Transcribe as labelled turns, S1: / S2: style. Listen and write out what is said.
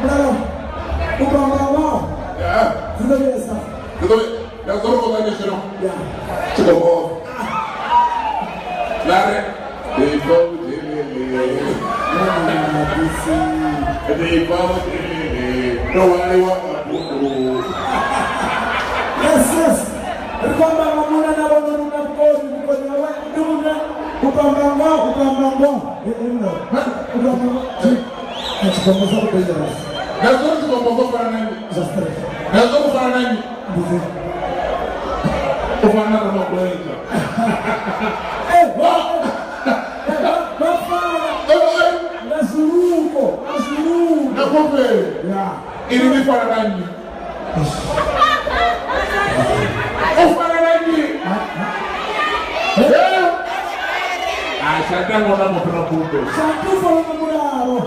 S1: Mulalo u tou amba ngoho zwi ḓo vhuyesa.
S2: Ndi ḓo nda ḓo ri kovhanye zwino.
S1: Ya.
S2: Tshikombo. Nda ri ndi pfa vhudelele. Ndi pfa vhudelele. Ndo hwaliwa nga bundu.
S1: Yes, yes. Ri khou amba nga munna na vhone uri una vhukoni, vhukoni hawe ndi vhune u tou amba ngoho, u tou amba ngoho. U tou amba ngoho. Kha tshikombo sa vhu dangerous.
S2: Nda ḓo ri tshikombo zwo fana na nnyi?
S1: Zwa stress.
S2: Nda ḓo ri fana na nnyi?
S1: Ndi
S2: U fana na Ramagwedza.
S1: Eh, vha fana nga zwiluko, nga zwiluko.
S2: Na khofhele.
S1: Ya.
S2: Ini ni fana na nnyi? U fana na nnyi? Eh? Ah, shanta ngona muthu na kumbe.
S1: Shantu follow na mulalo.